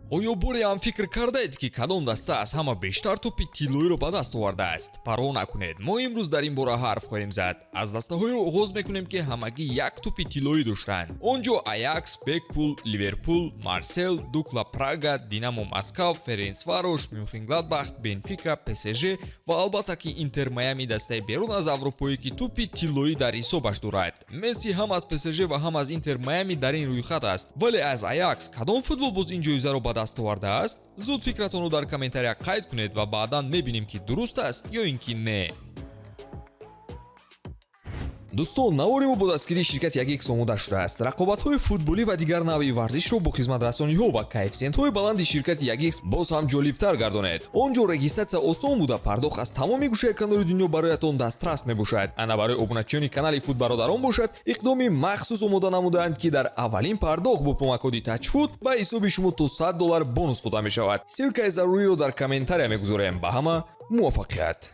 Оё боре ҳам фикр кардаед, ки кадом даста аз ҳама бештар тӯпи тиллоиро ба даст овардааст? Парво накунед, мо имрӯз дар ин бора ҳарф хоҳем зад. Аз дастаҳое оғоз мекунем, ки ҳамагӣ як тӯпи тиллоӣ доштанд. Он ҷо Аякс, Блекпул, Ливерпул, Марсел, Дукла Прага, Динамо Москав, Ференсварош, Мюнхенгладбах, Бенфика, ПСЖ ва албатта ки Интер Майами, дастаи берун аз аврупоӣ, ки тӯпи тиллоӣ дар ҳисобаш дорад. Месси ҳам аз ПСЖ ва ҳам аз Интер Майами дар ин рӯйхат аст, вале аз Аякс кадом футболбоз ин ҷоизаро ба даст овардааст? Зуд фикратонро дар комментария қайд кунед ва баъдан мебинем, ки дуруст аст ё ин ки не. Дӯстон, навори мо бо дастгирии ширкати 1X омода шудааст. Рақобатҳои футболӣ ва дигар навъи варзишро бо хизматрасониҳо ва коэффисиентҳои баланди ширкати 1X боз ҳам ҷолибтар гардонед. Он ҷо регистрация осон буда, пардохт аз тамоми гӯшаи канори дунё бароятон дастрас мебошад. Ана барои обуначиёни канали Футбародарон бошад, иқдоми махсус омода намудаанд, ки дар аввалин пардохт бо промокоди ТАЧФУТ ба ҳисоби шумо то 100 доллар бонус дода мешавад. Ссылкаи заруриро дар комментария мегузорем. Ба ҳама муваффақият!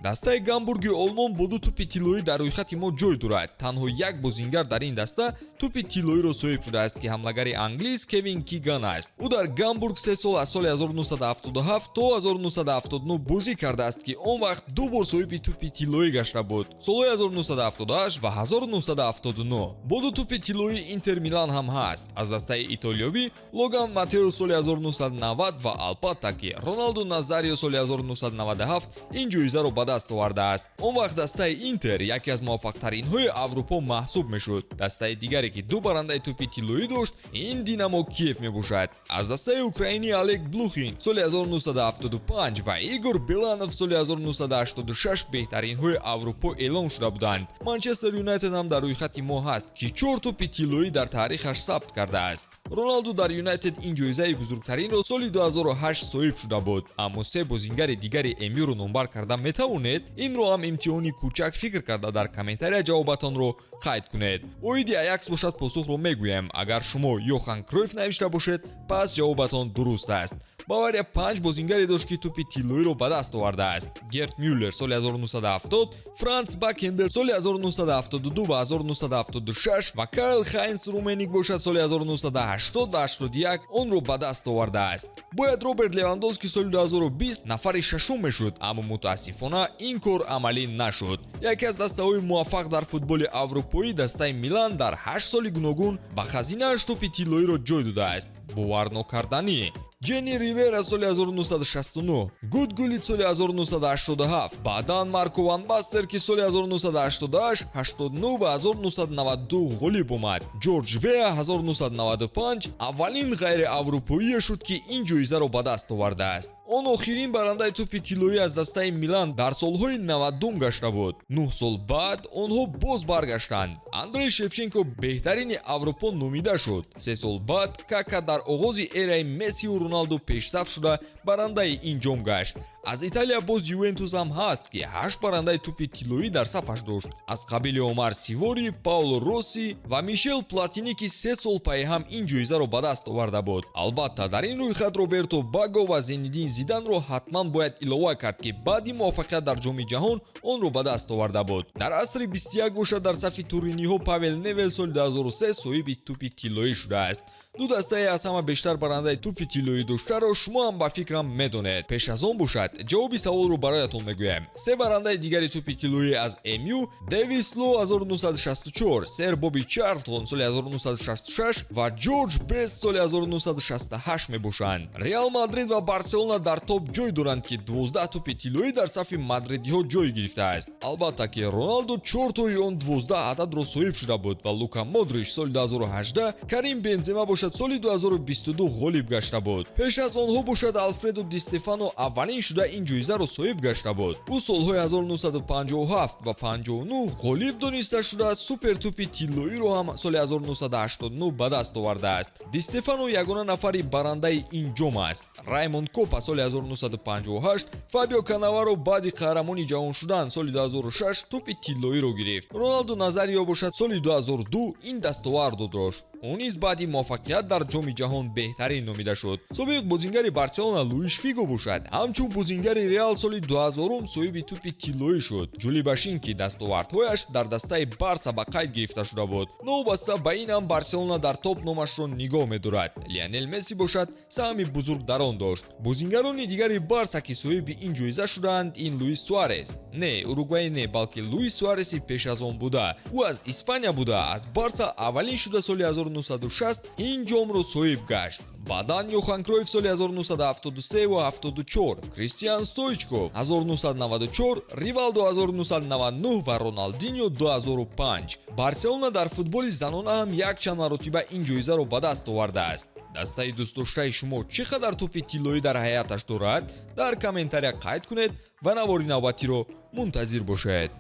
Дастаи Гамбурги Олмон бо ду тӯпи тиллоӣ дар рӯйхати мо ҷой дорад. Танҳо як бозингар дар ин даста тӯпи тиллоиро соҳиб шудааст, ки ҳамлагари англис Кевин Киган аст. Ӯ дар Гамбург 3 сол, аз соли 1977 то 1979 бозӣ кардааст, ки он вақт ду бор соҳиби тӯпи тиллоӣ гашта буд: солҳои 1978 ва 1979. Бо ду тӯпи тиллоӣ Интер Милан ҳам ҳаст. Аз дастаи итолиёвӣ Логан Матео соли 1990 ва албатта ки Роналду Назарио соли 1997 ин ҷоизаро ба даст овардааст. Он вақт дастаи Интер яке аз муваффақтаринҳои Аврупо маҳсуб мешуд. Дастаи дигаре, ки ду барандаи тӯпи тиллоӣ дошт, ин Динамо Киев мебошад. Аз дастаи украинӣ Олег Блохин соли 1975 ва Игор Беланов соли 1986 беҳтаринҳои Аврупо эълон шуда буданд. Манчестер Юнайтед ҳам дар рӯйхати мо ҳаст, ки чор тӯпи тиллоӣ дар таърихаш сабт кардааст. Роналду дар Юнайтед ин ҷоизаи бузургтаринро соли 2008 соҳиб шуда буд. Аммо се бозингари дигари МЮ-ро номбар карда метавонед? Инро ҳам имтиҳони кӯчак фикр карда, дар комментария ҷавобатонро қайд кунед. Оиди Аякс бошад, посухро мегӯем. Агар шумо Йохан Кройф навишта бошед, пас ҷавобатон дуруст аст. Бавария панҷ бозингаре дошт, ки тӯпи тиллоиро ба даст овардааст: Герт Мюллер соли 1970, Франц Бакенбауэр соли 1972 ва 1976 ва Карл Хайнс Румениг бошад соли 1980 ва 81 онро ба даст овардааст. Бояд Роберт Левандовски соли 2020 нафари шашум мешуд, аммо мутаассифона ин кор амалӣ нашуд. Яке аз дастаҳои муваффақ дар футболи аврупоӣ, дастаи Милан, дар 8 соли гуногун ба хазинааш тӯпи тиллоиро ҷой додааст. Боварнокарданӣ! Ҷенни Ривера соли 1969, Руд Гуллит соли 1987, баъдан Марко ван Бастен, ки соли 1988, 89 ва 1992 ғолиб омад. Ҷорҷ Веа 1995 аввалин ғайриаврупоие шуд, ки ин ҷоизаро ба даст овардааст. Он охирин барандаи тӯпи тиллоӣ аз дастаи Милан дар солҳои 90 гашта буд. 9 сол баъд онҳо боз баргаштанд. Андрей Шевченко беҳтарини Аврупо номида шуд. 3 сол баъд Кака дар оғози эраи Мессиу Роналду пешсаф шуда, барандаи ин ҷом гашт. Аз Италия боз Ювентус ҳам ҳаст, ки ҳашт барандаи тӯпи тиллоӣ дар сафаш дошт, аз қабили Омар Сивори, Пауло Росси ва Мишел Платини, ки 3 сол пайҳам ин ҷоизаро ба даст оварда буд. Албатта, дар ин рӯйхат Роберто Баго ва Зинедин Зиданро ҳатман бояд илова кард, ки баъди муваффақият дар Ҷоми ҷаҳон онро ба даст оварда буд. Дар асри 21 бошад, дар сафи туриниҳо Павел Невел соли 2003 соҳиби тӯпи тиллоӣ шудааст. Ду дастае аз ҳама бештар барандаи тӯпи тиллоӣ доштаро шумо ҳам, ба фикрам, медонед. Пеш аз он бошад, ҷавоби саволро бароятон мегӯям. Се барандаи дигари тӯпи тиллоӣ аз МЮ: Дэвис Ло 1964, сэр Боби Чарлтон соли 1966 ва Ҷорҷ Бест соли 1968 мебошанд. Реал Мадрид ва Барселона дар топ ҷой доранд, ки 12 тӯпи тиллоӣ дар сафи мадридиҳо ҷой гирифтааст. Албатта ки Роналду чортои он 12 ададро соҳиб шуда буд ва Лука Модрич соли 2018, Карим Бензема бошад, соли 2022 ғолиб гашта буд. Пеш аз онҳо бошад, Алфредо Ди Стефано аввалин шуда ин ҷоизаро соҳиб гашта буд. Ӯ солҳои 1957 ва 59 ғолиб дониста шуда, супертӯпи тиллоиро ҳам соли 1989 ба даст овардааст. Ди Стефано ягона нафари барандаи ин ҷом аст. Раймонд Копа соли 1958, Фабио Канаваро баъди қаҳрамони ҷаҳон шудан соли 2006 тӯпи тиллоиро гирифт. Роналду Назарио бошад, соли 2002 ин дастовардро дошт. Ӯ низ баъди муваффақият дар Ҷоми ҷаҳон беҳтарин номида шуд. Собиқ бозингари Барселона Луиш Фиго бошад, ҳамчун бозингари Реал соли 2000 соҳиби тӯпи тиллоӣ шуд. Ҷолибаш ин, ки дастовардҳояш дар дастаи Барса ба қайд гирифта шуда буд. Новобаста ба ин ҳам Барселона дар топ номашро нигоҳ медорад. Лионел Месси бошад, саҳми бузург дар он дошт. Бозингарони дигари Барса, ки соҳиби ин ҷоиза шудаанд, ин Луис Суарес, не уругвай не, балки Луис Суареси пеш аз он буда. Ӯ аз Испания буда, аз Барса аввалин шуда соли 1960 ин ҷомро соҳиб гашт. Баъдан Йохан Кройф соли 1973 ва 74, Кристиан Стоичков 1994, Ривалдо 1999 ва Роналдиньо 2005. Барселона дар футболи занона ҳам якчанд маротиба ин ҷоизаро ба даст овардааст. Дастаи дӯстдоштаи шумо чӣ қадар тӯпи тиллоӣ дар ҳайаташ дорад, дар комментария қайд кунед ва навори навбатиро мунтазир бошед.